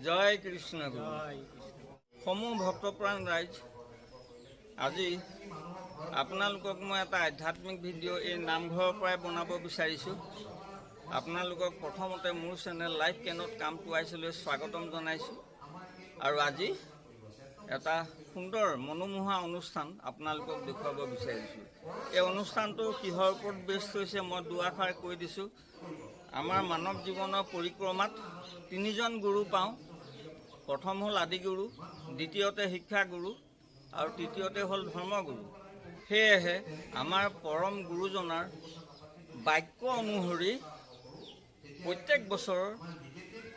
জয় কৃষ্ণ গুৰু। সমূহ ভক্তপ্ৰাণ ৰাইজ, আজি আপোনালোকক মই এটা আধ্যাত্মিক ভিডিঅ' এই নামঘৰৰ পৰাই বনাব বিচাৰিছোঁ। আপোনালোকক প্ৰথমতে মোৰ চেনেল লাইফ কেনট কাম টুৱাইছলৈ স্বাগতম জনাইছোঁ আৰু আজি এটা সুন্দৰ মনোমোহা অনুষ্ঠান আপোনালোকক দেখুৱাব বিচাৰিছোঁ। এই অনুষ্ঠানটো কিহৰ ওপৰত বেছ হৈছে, মই দুআষাৰ কৈ দিছোঁ। আমাৰ মানৱ জীৱনৰ পৰিক্ৰমাত তিনিজন গুৰু পাওঁ। প্ৰথম হ'ল আদিগুৰু, দ্বিতীয়তে শিক্ষাগুৰু আৰু তৃতীয়তে হ'ল ধৰ্মগুৰু। সেয়েহে আমাৰ পৰম গুৰুজনাৰ বাক্য অনুসৰি প্ৰত্যেক বছৰৰ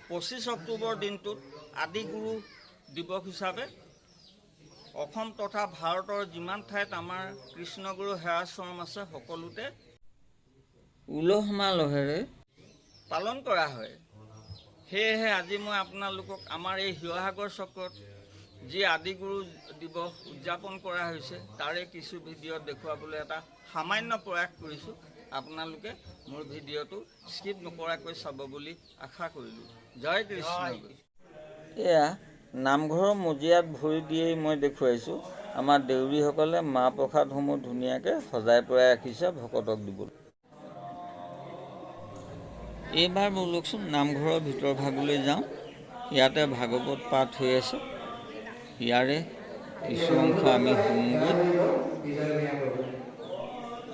25 অক্টোবৰ দিনটোত আদিগুৰু দিৱস হিচাপে অসম তথা ভাৰতৰ যিমান ঠাইত আমাৰ কৃষ্ণগুৰু সেৱাশ্ৰম আছে, সকলোতে উলহ মালহেৰে পালন কৰা হয়। সেয়েহে আজি মই আপোনালোকক আমাৰ এই শিৱসাগৰ চক্ৰত যি আদিগুৰু দিৱস উদযাপন কৰা হৈছে, তাৰে কিছু ভিডিঅ' দেখুৱাবলৈ এটা সামান্য প্ৰয়াস কৰিছোঁ। আপোনালোকে মোৰ ভিডিঅ'টো স্কিপ নকৰাকৈ চাব বুলি আশা কৰিলোঁ। জয় কৃষ্ণ। এয়া নামঘৰৰ মজিয়াত ভৰি দিয়েই মই দেখুৱাইছোঁ, আমাৰ দেউৰীসকলে মাহ প্ৰসাদসমূহ ধুনীয়াকৈ সজাই পৰাই ৰাখিছে ভকতক দিবলৈ। এইবাৰ ব'লকচোন, নামঘৰৰ ভিতৰ ভাগলৈ যাওঁ। ইয়াতে ভাগৱত পাঠ হৈ আছে, ইয়াৰে কিছু অংশ আমি শুনোগৈ।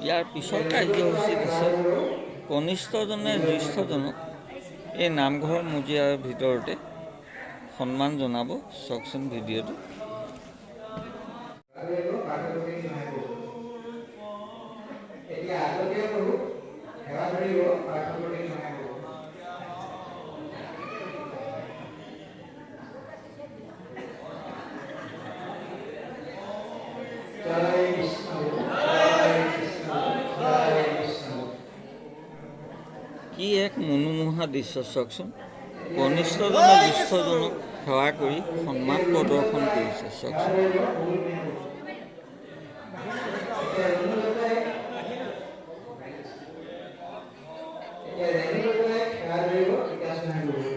ইয়াৰ পিছৰ কাৰ্যসূচীত আছে কনিষ্ঠজনে জ্যেষ্ঠজনক এই নামঘৰৰ মজিয়াৰ ভিতৰতে সন্মান জনাব। চাওকচোন ভিডিঅ'টো। এতিয়া আগতীয়া প্ৰভু সেৱা ধৰিব পাৰ্থপ্ৰতিম মহাপ্ৰভু। জয় কৃষ্ণ, জয় কৃষ্ণ, জয় কৃষ্ণ। কি এক মনোমোহা দৃশ্য চাওকচোন। কনিষ্ঠজনে জ্যেষ্ঠজনক সেৱা কৰি সন্মান প্ৰদৰ্শন কৰিছে, চাওকচোন। এতিয়া ৰেণু সেৱা ধৰিব বিকাশ মহাপ্ৰভু।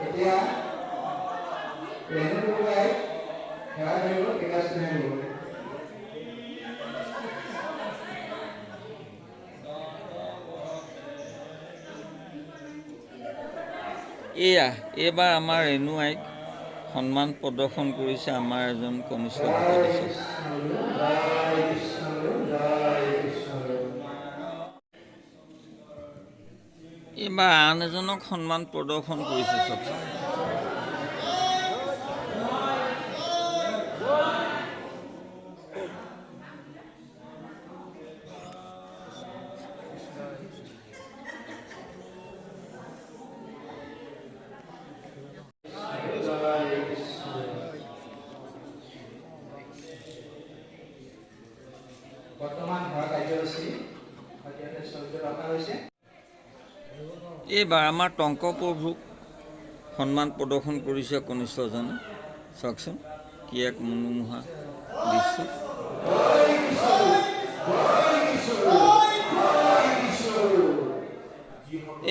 এতিয়া ৰেণু বৰুৱাই সেৱা ধৰিব বিকাশ মহাপ্ৰভু। এয়া এইবাৰ আমাৰ ৰেণু আইক সন্মান প্ৰদৰ্শন কৰিছে আমাৰ এজন কনিষ্ঠ ভকতে, চাওকচোন। জয় কৃষ্ণ, জয় কৃষ্ণ। এইবাৰ আন এজনক সন্মান প্ৰদৰ্শন কৰিছে, চাওকচোন। জয় কৃষ্ণ। বৰ্তমান সেৱা কাৰ্যসূচী সদ্যহতে স্থগিত ৰখা হৈছে। এইবাৰ আমাৰ টংক প্ৰভুক সন্মান প্ৰদৰ্শন কৰিছে কনিষ্ঠজনে। চাওকচোন, কি এক মনোমোহা দৃশ্য।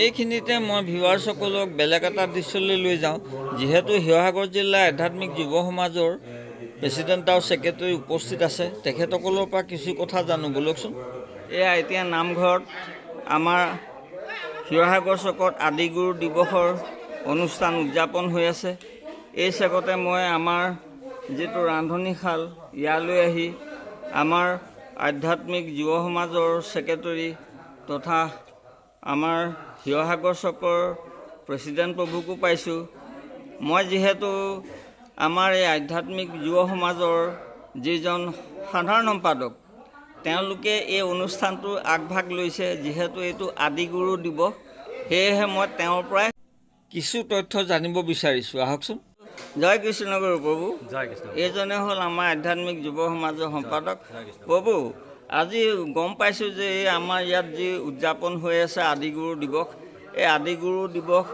এইখিনিতে মই ভিউৱাৰ্ছসকলক বেলেগ এটা দৃশ্যলৈ লৈ যাওঁ। যিহেতু শিৱসাগৰ জিলাৰ আধ্যাত্মিক যুৱ সমাজৰ প্ৰেচিডেণ্ট আৰু ছেক্ৰেটাৰী উপস্থিত আছে, তেখেতসকলৰ পৰা কিছু কথা জানো ব'লকচোন। এয়া এতিয়া নামঘৰত আমাৰ শিৱসাগৰ চকত আদিগুৰু দিৱসৰ অনুষ্ঠান উদযাপন হৈ আছে। এই চেগতে মই আমাৰ যিটো ৰান্ধনীশাল, ইয়ালৈ আহি আমাৰ আধ্যাত্মিক যুৱ সমাজৰ ছেক্ৰেটাৰী তথা আমাৰ শিৱসাগৰ চকৰ প্ৰেচিডেণ্ট প্ৰভুকো পাইছোঁ। মই যিহেতু আমাৰ এই আধ্যাত্মিক যুৱ সমাজৰ যিজন সাধাৰণ সম্পাদক, তেওঁলোকে এই অনুষ্ঠানটোৰ আগভাগ লৈছে। যিহেতু এইটো আদিগুৰু দিৱস, সেয়েহে মই তেওঁৰ পৰাই কিছু তথ্য জানিব বিচাৰিছোঁ। আহকচোন। জয় কৃষ্ণ গুৰু প্ৰভু। জয় কৃষ্ণ। এইজনে হ'ল আমাৰ আধ্যাত্মিক যুৱ সমাজৰ সম্পাদক। জয় কৃষ্ণ। প্ৰভু, আজি গম পাইছোঁ যে এই আমাৰ ইয়াত যি উদযাপন হৈ আছে আদিগুৰু দিৱস, এই আদিগুৰু দিৱস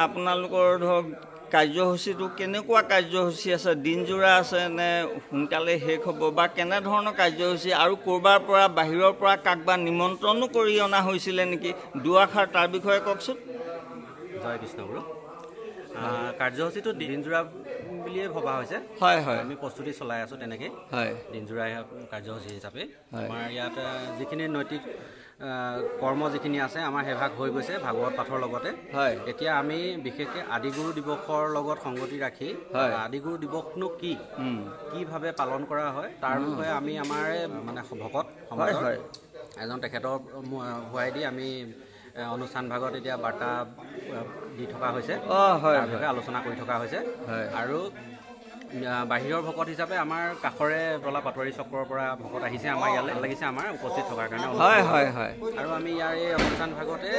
আপোনালোকৰ ধৰক কাৰ্যসূচীটো কেনেকুৱা কাৰ্যসূচী আছে, দিনযোৰা আছে নে সোনকালে শেষ হ'ব বা কেনেধৰণৰ কাৰ্যসূচী, আৰু ক'ৰবাৰ পৰা বাহিৰৰ পৰা কাক বা নিমন্ত্ৰণো কৰি অনা হৈছিলে নেকি, দুআষাৰ তাৰ বিষয়ে কওকচোন। জয় কৃষ্ণ গুৰু। কাৰ্যসূচীটো দিনযোৰা বুলিয়ে ভবা হৈছে। হয় হয়। আমি প্ৰস্তুতি চলাই আছোঁ তেনেকৈ। দিনযোৰা কাৰ্যসূচী হিচাপে। আমাৰ ইয়াত যিখিনি নৈতিক কৰ্ম যিখিনি আছে, আমাৰ সেইভাগ হৈ গৈছে ভাগৱত পাঠৰ লগতে। এতিয়া আমি বিশেষকৈ আদিগুৰু দিৱসৰ লগত সংগতি ৰাখি আদিগুৰু দিৱসনো কি, কিভাৱে পালন কৰা হয়, তাৰ বিষয়ে আমি আমাৰ মানে ভকত সমাজৰ এজন তেখেতৰ হোৱাই দি আমি অনুষ্ঠান ভাগত এতিয়া বাৰ্তা দি থকা হৈছে। তাৰ বিষয়ে আলোচনা কৰি থকা হৈছে। আৰু বাহিৰৰ ভকত হিচাপে আমাৰ কাষৰে তলা পাটোৱাৰী চক্ৰৰ পৰা ভকত আহিছে আমাৰ ইয়ালৈ। ভাল লাগিছে আমাৰ উপস্থিত থকাৰ কাৰণে। হয় হয় হয়। আৰু আমি ইয়াৰ এই অনুষ্ঠান ভাগতে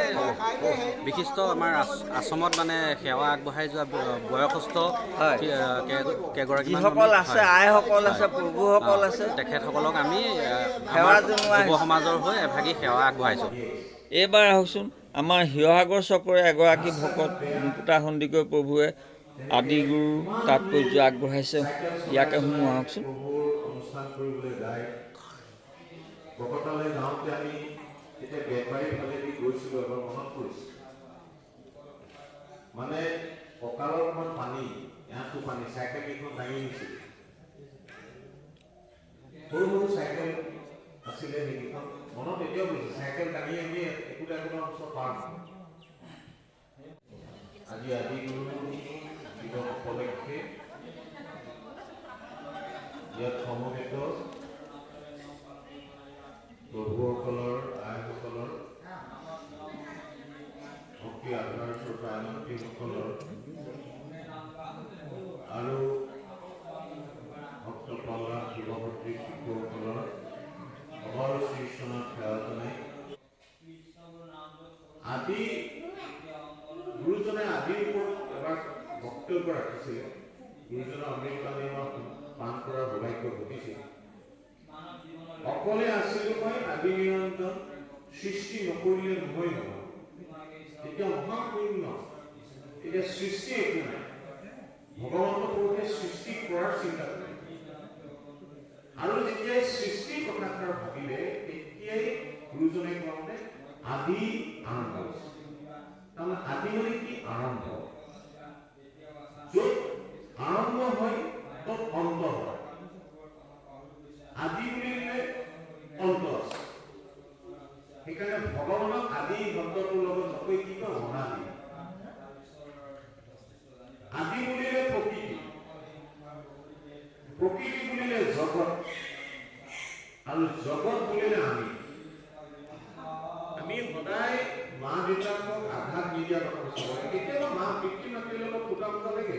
বিশিষ্ট আমাৰ আশ্ৰমত মানে সেৱা আগবঢ়াই যোৱা বয়সস্থ কেইগৰাকীমান যিসকল আছে, আইসকল আছে, প্ৰভুসকল আছে, তেখেতসকলক আমি সেৱা আমাৰ জনোৱা যুৱ সমাজৰ হৈ এভাগি সেৱা আগবঢ়াইছোঁ। এইবাৰ আহকচোন, আমাৰ শিৱসাগৰ চক্ৰৰ এগৰাকী ভকত মুকুতা সন্দিকৈ প্ৰভুৱে আদিগুৰু তাৎপৰ্য আগবঢ়াইছে, ইয়াকে শুনো আহকচোন। প্ৰভুৰ অনুষ্ঠান কৰিবলৈ যায় বকতালৈ যাওঁতে আমি তেতিয়া বেতবাৰীৰ ফালেদি গৈছিলোঁ, এবাৰ মনত পৰিছে, মানে কঁকালৰ অকণমান পানী, এআঁঠু পানী, চাইকেল কেইখন দাঙি নিছিল। সৰু সৰু চাইকেল আছিলে সেইকেইখন, মনত এতিয়াও পৰিছে। চাইকেল দাঙি আমি একোটা একোটা অঞ্চল পাৰ হওঁ। আজি আদিগুৰু দিৱস উপলক্ষে ইয়াত সমবেত প্ৰভুসকলৰ, আইসকলৰ, ভক্তি আধাৰ স্বৰূপে আইমাতৃসকলৰ আৰু ভক্ত প্ৰহ্লাদ শিৱভদ্ৰী শিশুসকলৰ সবৰ শ্ৰীচৰণত সেৱা জনাই, আদি গুৰুজনে আদিৰ ওপৰত এবাৰ বক্তব্য ৰাখিছিলে। গুৰুজনৰ অমৃতবাণী আমাৰ পান কৰাৰ সৌভাগ্য ঘটিছিল। অকলে আছিলো মই আদি নিৰঞ্জন, সৃষ্টি নকৰিলে নহয় নহয়। তেতিয়া মহাশূন্য, তেতিয়া সৃষ্টি একো নাই। ভগৱন্ত পুৰুষে সৃষ্টি কৰাৰ চিন্তা কৰে আৰু যেতিয়াই সৃষ্টিৰ কথাষাৰ ভাবিলে, তেতিয়াই গুৰুজনে কোৱা মতে আদি আৰম্ভ হৈছে। তাৰমানে আদি মানে কি? আৰম্ভ। য'ত আৰম্ভ হয় ত'ত অন্ত হয়। আদি বুলিলে অন্ত আছে। সেইকাৰণে ভগৱানক আদি শব্দটোৰ লগত নকৈ কি কয়? অনাদি। আদি বুলিলে প্ৰকৃতি, প্ৰকৃতি বুলিলে জগত আৰু জগত বুলিলে আমি। আমি সদায় মা দেউতাকক আঘাত নিদিয়া কথা চাব লাগে। কেতিয়াবা মা পিতৃ মাতৃৰ লগত ফুটা ফুটা লাগে,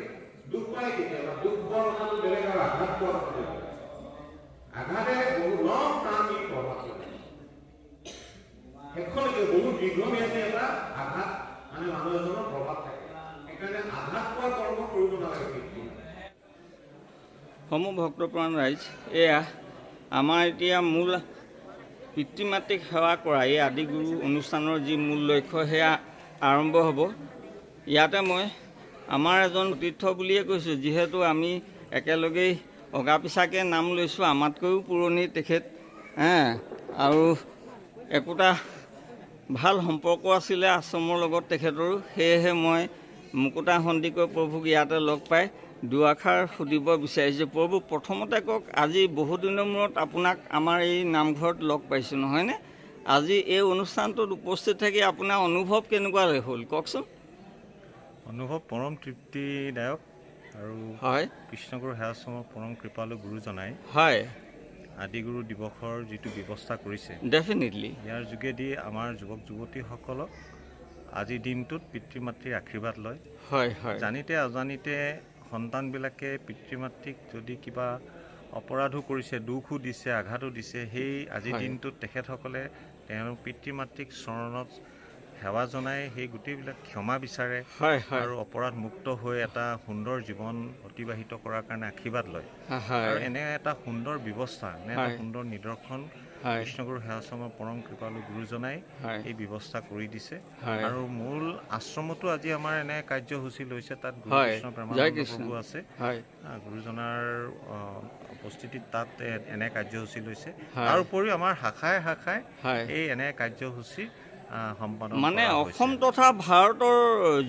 দুখ পায় কেতিয়াবা। দুখ পোৱাৰ কথাটো বেলেগ আৰু আঘাত পোৱাৰ কথাটো বেলেগ। আঘাতে বহু লং টাৰ্ম ই প্ৰভাৱ পেলায় শেষলৈকে, বহুত দীৰ্ঘম্যাদী এটা আঘাত মানে মানুহ এজনৰ প্ৰভাৱ থাকে। সেইকাৰণে আঘাত পোৱা কৰ্ম কৰিব নালাগে পিতৃ। সমূহ ভক্তপ্ৰাণ ৰাইজ, এয়া আমাৰ এতিয়া মূল পিতৃ মাতৃক সেৱা কৰা এই আদিগুৰু অনুষ্ঠানৰ যি মূল লক্ষ্য, সেয়া আৰম্ভ হ'ব। ইয়াতে মই আমাৰ এজন তীৰ্থ বুলিয়ে কৈছোঁ, যিহেতু আমি একেলগেই অগা পিছাকৈ নাম লৈছোঁ, আমাতকৈও পুৰণি তেখেত হে আৰু একোটা ভাল সম্পৰ্ক আছিলে আশ্ৰমৰ লগত তেখেতৰো। সেয়েহে মই মুকুতা সন্দিকৈ প্ৰভুক ইয়াতে লগ পাই দুআষাৰ সুধিব বিচাৰিছোঁ। প্ৰভু, প্ৰথমতে কওক, আজি বহুদিনৰ মূৰত আপোনাক আমাৰ এই নামঘৰত লগ পাইছোঁ, নহয়নে? আজি এই অনুষ্ঠানটোত উপস্থিত থাকি আপোনাৰ অনুভৱ কেনেকুৱা হ'ল, কওকচোন। অনুভৱ পৰম তৃপ্তিদায়ক আৰু কৃষ্ণগুৰু সেৱাশ্ৰমৰ পৰম কৃপালু গুৰুজনাই আদিগুৰু দিৱসৰ যিটো ব্যৱস্থা কৰিছে, ইয়াৰ যোগেদি আমাৰ যুৱক যুৱতীসকলক আজিৰ দিনটোত পিতৃ মাতৃৰ আশীৰ্বাদ লয়। হয় হয় জানিতে অজানিতে সন্তানবিলাকে পিতৃ মাতৃক যদি কিবা অপৰাধো কৰিছে, দুখো দিছে, আঘাতো দিছে, সেই আজিৰ দিনটোত তেখেতসকলে তেওঁৰ পিতৃ মাতৃক চৰণত সেৱা জনাই সেই গোটেইবিলাক ক্ষমা বিচাৰে হয় হয় আৰু অপৰাধ মুক্ত হৈ এটা সুন্দৰ জীৱন অতিবাহিত কৰাৰ কাৰণে আশীৰ্বাদ লয়। আৰু এনে এটা সুন্দৰ ব্যৱস্থা, এনে এটা সুন্দৰ নিদৰ্শন কৃষ্ণগুৰু সেৱাশ্ৰমৰ পৰম কৃপালু গুৰুজনাই এই ব্যৱস্থা কৰি দিছে। আৰু মূল আশ্ৰমতো আজি আমাৰ এনে কাৰ্যসূচী লৈছে, তাত গুৰু কৃষ্ণ জয় প্ৰেমানন্দ কৃষ্ণ। প্ৰভু আছে। গুৰুজনাৰ উপস্থিতিত তাত এনে কাৰ্যসূচী লৈছে। তাৰ উপৰিও আমাৰ শাখাই শাখাই এই এনে কাৰ্যসূচী সম্পাদন মানে কৰা হৈছে। অসম তথা ভাৰতৰ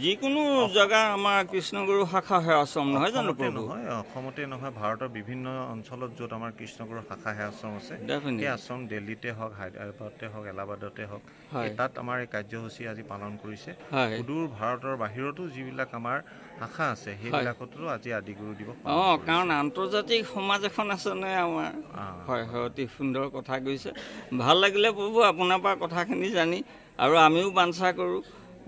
যিকোনো জেগা আমাৰ কৃষ্ণগুৰু শাখা সেৱাশ্ৰম নহয় জানো অসমতে প্ৰভু? নহয়, অসমতে নহয়, ভাৰতৰ বিভিন্ন অঞ্চলত য'ত আমাৰ কৃষ্ণগুৰু শাখা সেৱাশ্ৰম আছে, Definitely. সেই আশ্ৰম দিল্লীতে হওক, হায়দৰাবাদতে হওক, এলাহাবাদতে হওক, হয়। এই তাত আমাৰ এই কাৰ্যসূচী আজি পালন কৰিছে। হয়। সুদূৰ ভাৰতৰ বাহিৰতো যিবিলাক আমাৰ শাখা আছে, সেইবিলাকতো আজি আদিগুৰু দিৱস পালন অঁ, কৰিছে। কাৰণ আন্তৰ্জাতিক সমাজ এখন আছে নহয় আমাৰ। হয় হয়, অতি সুন্দৰ কথা কৈছে, ভাল লাগিলে প্ৰভু আপোনাৰ পৰা কথাখিনি জানি। আৰু আমিও বাঞ্ছা কৰোঁ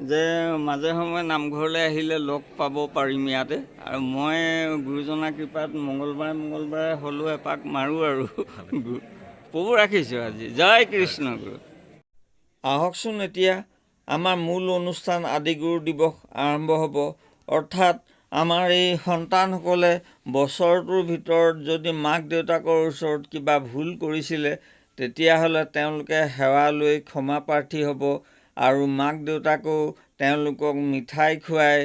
যে মাজে সময়ে নামঘৰলৈ আহিলে লগ পাব পাৰিম ইয়াতে। আৰু মই গুৰুজনাৰ কৃপাত মঙ্গলবাৰে মঙ্গলবাৰে হ'লেও এপাক মাৰোঁ। আৰু প্ৰভু ৰাখিছোঁ আজি, জয় কৃষ্ণ গুৰু। আহকচোন এতিয়া আমাৰ মূল অনুষ্ঠান আদিগুৰু দিৱস আৰম্ভ হ'ব। অৰ্থাৎ আমাৰ এই সন্তানসকলে বছৰটোৰ ভিতৰত যদি মাক দেউতাকৰ ওচৰত কিবা ভুল কৰিছিলে, তেতিয়াহ'লে তেওঁলোকে সেৱা লৈ ক্ষমা প্ৰাৰ্থী হ'ব আৰু মাক দেউতাকেও তেওঁলোকক মিঠাই খুৱাই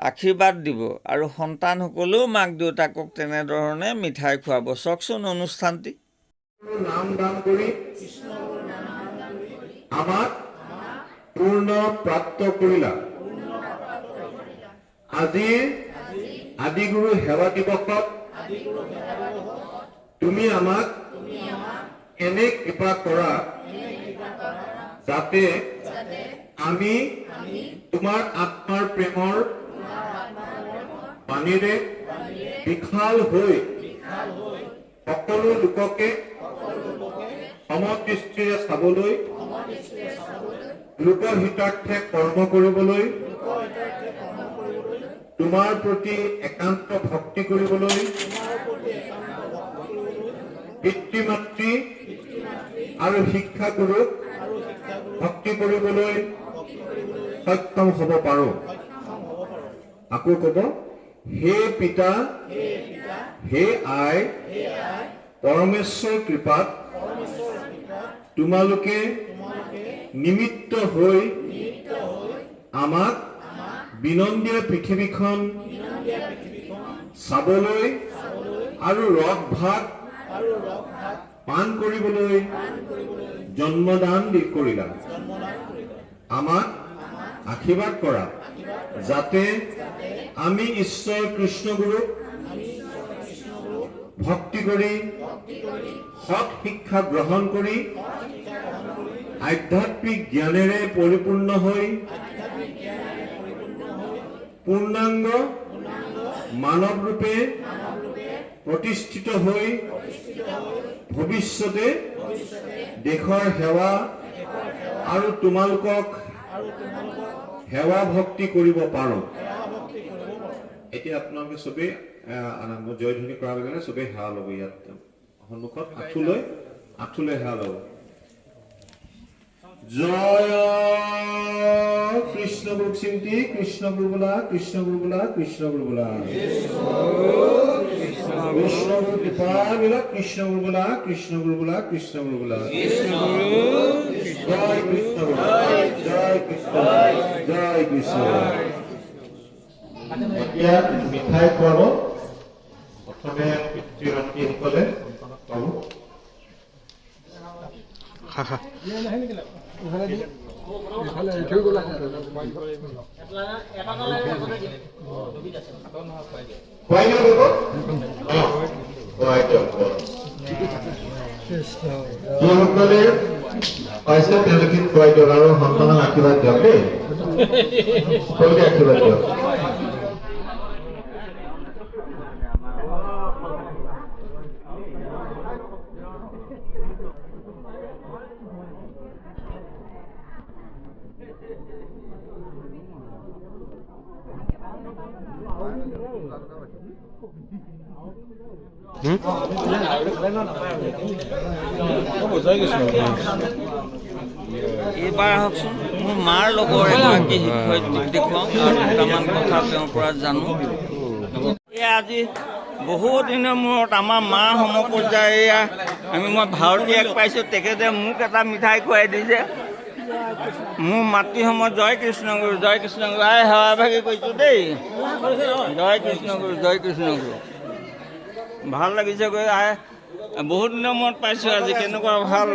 আশীৰ্বাদ দিব আৰু সন্তানসকলেও মাক দেউতাকক তেনেধৰণে মিঠাই খুৱাব। চাওকচোন অনুষ্ঠানটি। নাম দান কৰি আমাক পূৰ্ণ প্ৰাপ্ত কৰিলা। আজিৰ আদিগুৰু সেৱা দিৱসত তুমি আমাক এনে কৃপা কৰা যাতে আমি তোমাৰ আত্মাৰ প্ৰেমৰ বাণীৰে বিশাল হৈ সকলো লোককে সমদৃষ্টিৰে চাবলৈ, লোকহিতাৰ্থে কৰ্ম কৰিবলৈ, তোমাৰ প্ৰতি একান্ত ভক্তি কৰিবলৈ, পিতৃ মাতৃ আৰু শিক্ষাগুৰুক ভক্তি কৰিবলৈ সক্ষম হ'ব পাৰো। আকৌ ক'ব, হে পিতা, হে আই, পৰমেশ্বৰ কৃপাত তোমালোকে নিমিত্ত হৈ আমাক বিনন্দীয়া পৃথিৱীখন চাবলৈ আৰু ৰস ভাগ পান কৰিবলৈ জন্মদান কৰিলা। আমাক আশীৰ্বাদ কৰা যাতে আমি ঈশ্বৰ কৃষ্ণগুৰুক ভক্তি কৰি, সৎ শিক্ষা গ্ৰহণ কৰি, আধ্যাত্মিক জ্ঞানেৰে পৰিপূৰ্ণ হৈ পূৰ্ণাংগ মানৱ ৰূপে প্ৰতিষ্ঠিত হৈ ভৱিষ্যতে দেশৰ সেৱা আৰু তোমালোকক সেৱা ভক্তি কৰিব পাৰো। এতিয়া আপোনালোকে চবেই আনন্দ জয়ধ্বনি কৰাৰ লগে লগে চবেই সেৱা ল'ব। ইয়াত সন্মুখত আঁঠু লৈ সেৱা ল'ব। জয় কৃষ্ণ গুৰু চিন্তি, কৃষ্ণ গুৰু বোলা, কৃষ্ণ গুৰু বোলা, কৃষ্ণ গুৰু বোলা, কৃষ্ণ গুৰু কৃপা মিলক, কৃষ্ণ গুৰু বোলা, কৃষ্ণ গুৰু বোলা, কৃষ্ণ গুৰু বোলা, জয় কৃষ্ণ গুৰু, জয় কৃষ্ণ, জয় কৃষ্ণ। এতিয়া মিঠাই খুৱাব। প্ৰথমে পিতৃ মাতৃসকলে সন্তানক খুৱাব। খুৱাই দিয়ক আকৌ। খুৱাই দিয়ক। যিসকলে পাইছে তেওঁলোকে খুৱাই দিয়ক আৰু সন্তানক আশীৰ্বাদ দিয়ক দেই। সকলোকে আশীৰ্বাদ দিয়ক। এইবাৰ আহকচোন মোৰ মাৰ লগৰ এগৰাকী শিক্ষয়িত্ৰীক দেখুৱাওঁ আৰু দুটামান কথা তেওঁৰ পৰা জানো। এয়া আজি বহুত দিনৰ মূৰত আমাৰ মা সমপৰ্যায় এয়া আমি মই ভাৰতীয়াক পাইছোঁ। তেখেতে মোক এটা মিঠাই খুৱাই দিছে। মোৰ মাতৃ সম জয় কৃষ্ণগুৰু, জয় কৃষ্ণগুৰু। আই সেৱা ভাগি কৈছোঁ দেই, জয় কৃষ্ণগুৰু, জয় কৃষ্ণগুৰু। ভাল লাগিছে গৈ আই। বহুত দিনৰ মূৰত পাইছোঁ আজি, কেনেকুৱা ভাল?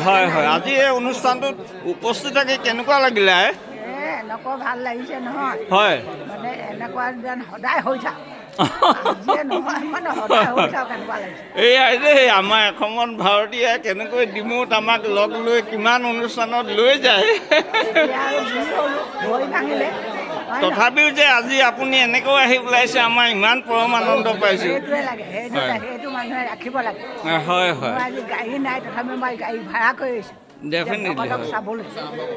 হয় হয়, আজি এই অনুষ্ঠানটোত উপস্থিত থাকি কেনেকুৱা লাগিলে? এনেকুৱা ভাল লাগিছে নহয়। হয়, মানে এনেকুৱা যেন সদায় হৈ থাক। এয়াই দেই আমাৰ অসমত ভাৰতীয় কেনেকৈ ডিমৌত আমাক লগ লৈ কিমান অনুষ্ঠানত লৈ যায়। তথাপিও যে আজি আপুনি এনেকৈ আহি ওলাইছে, আমাৰ ইমান পৰম আনন্দ পাইছোঁ। হয় হয়, গাড়ী নাই তথাপি মই গাড়ী ভাড়া কৰি আহিছোঁ। ডেফিনেটলি চাবলৈ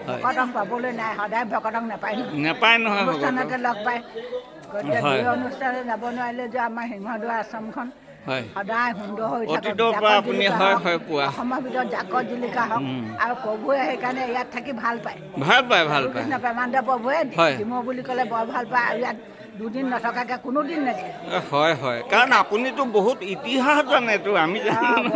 ভকতক পাবলৈ নাই, সদায় ভকতক নাপায় নাপায় নহয়, অনুষ্ঠানতে লগ পায়। গতিকে অনুষ্ঠানে যাব নোৱাৰিলে যে আমাৰ সিংহদুৱাৰ আশ্ৰমখন সদায় সুন্দৰ হৈ থাকে। অসমৰ ভিতৰত জাকত জিলিকা হওক, আৰু প্ৰভুৱে সেইকাৰণে ইয়াত থাকি ভাল পায়। ভাল পায়, ভাল পায়। কৃষ্ণ প্ৰেমানন্দ প্ৰভুৱে ডিমৌ বুলি ক'লে বৰ ভাল পায়, আৰু ইয়াত দুদিন নথকাকৈ কোনোদিন নাযায়। হয় হয়, কাৰণ আপুনিতো বহুত ইতিহাস জানেতো, আমি জানো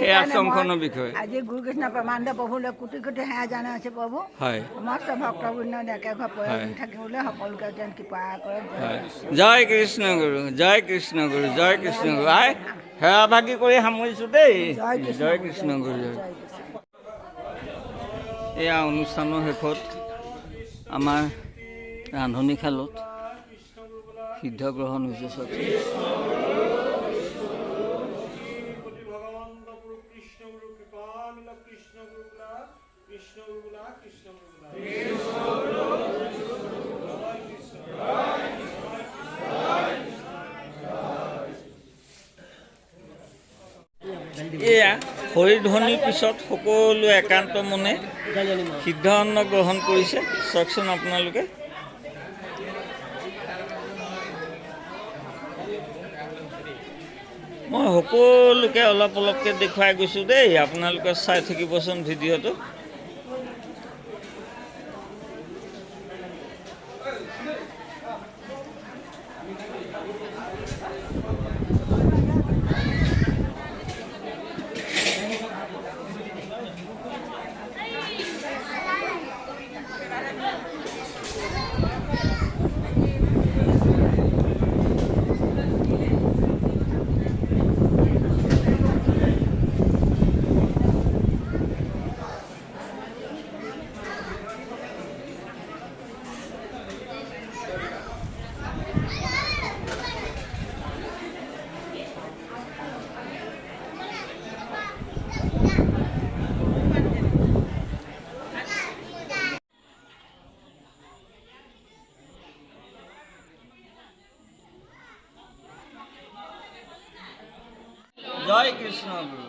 এই আশ্ৰমখনৰ বিষয়ে। আজি গুৰুকৃষ্ণ প্ৰেমানন্দ প্ৰভুলৈ কোটি কোটি সেৱা জনাইছে প্ৰভু। হয়, সমস্ত ভক্তবৃন্দ একে ঘৰ প্ৰয়োজন থাকিবলৈ সকলোকে যেন কৃপা কৰে। জয় কৃষ্ণ গুৰু, জয় কৃষ্ণ গুৰু, জয় কৃষ্ণ গুৰু। আই সেৱা ভাগি কৰি সামৰিছোঁ দেই। জয় কৃষ্ণ গুৰু, জয়। এয়া অনুষ্ঠানৰ শেষত আমাৰ ৰান্ধনীশালত সিদ্ধ গ্ৰহণ হৈছে। চাওকচোন। এয়া হৰিধ্বনিৰ পিছত সকলোৱে একান্ত মনে সিদ্ধ অন্ন গ্ৰহণ কৰিছে। চাওকচোন আপোনালোকে। মই সকলোকে অলপ অলপকৈ দেখুৱাই গৈছোঁ দেই, আপোনালোকে চাই থাকিবচোন ভিডিঅ'টো। জয় কৃষ্ণ গুৰু।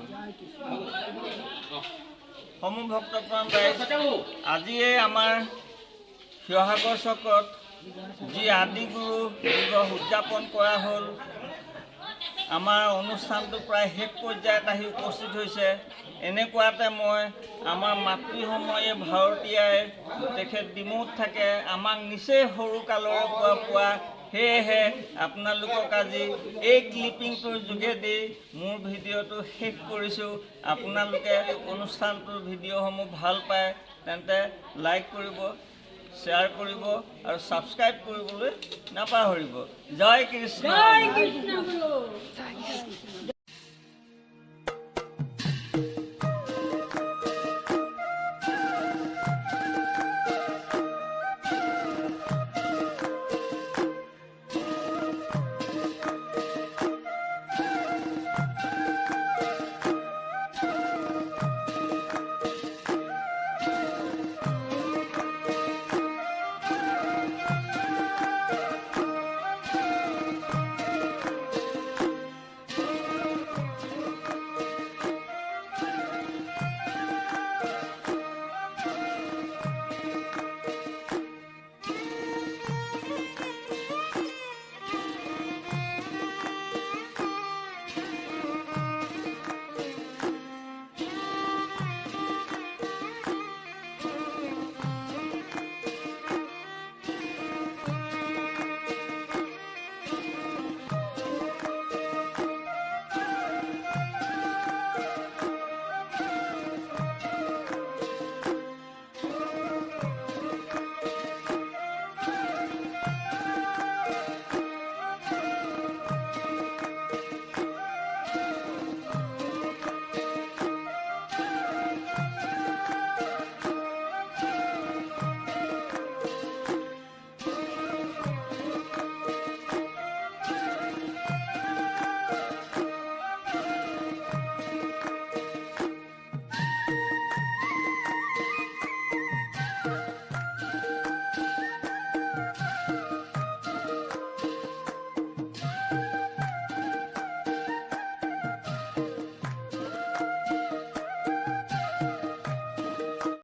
সমূহ ভক্তপ্ৰাণ ৰাইজ, আজিয়ে আমাৰ শিৱসাগৰ চক্ৰত যি আদিগুৰু দিৱস উদযাপন কৰা হ'ল, আমাৰ অনুষ্ঠানটো প্ৰায় শেষ পৰ্যায়ত আহি উপস্থিত হৈছে। এনেকুৱাতে মই আমাৰ মাতৃসময়ে ভাৰতীয়াই, তেখেত ডিমৌত থাকে, আমাক নিচেই সৰুকালৰ পৰা পোৱা, সেয়েহে আপোনালোকক আজি এই ক্লিপিংটোৰ যোগেদি মোৰ ভিডিঅ'টো শেষ কৰিছোঁ। আপোনালোকে অনুষ্ঠানটোৰ ভিডিঅ'সমূহ ভাল পায় তেন্তে লাইক কৰিব, শ্বেয়াৰ কৰিব আৰু ছাবস্ক্ৰাইব কৰিবলৈ নাপাহৰিব। জয় কৃষ্ণ। জয় কৃষ্ণ।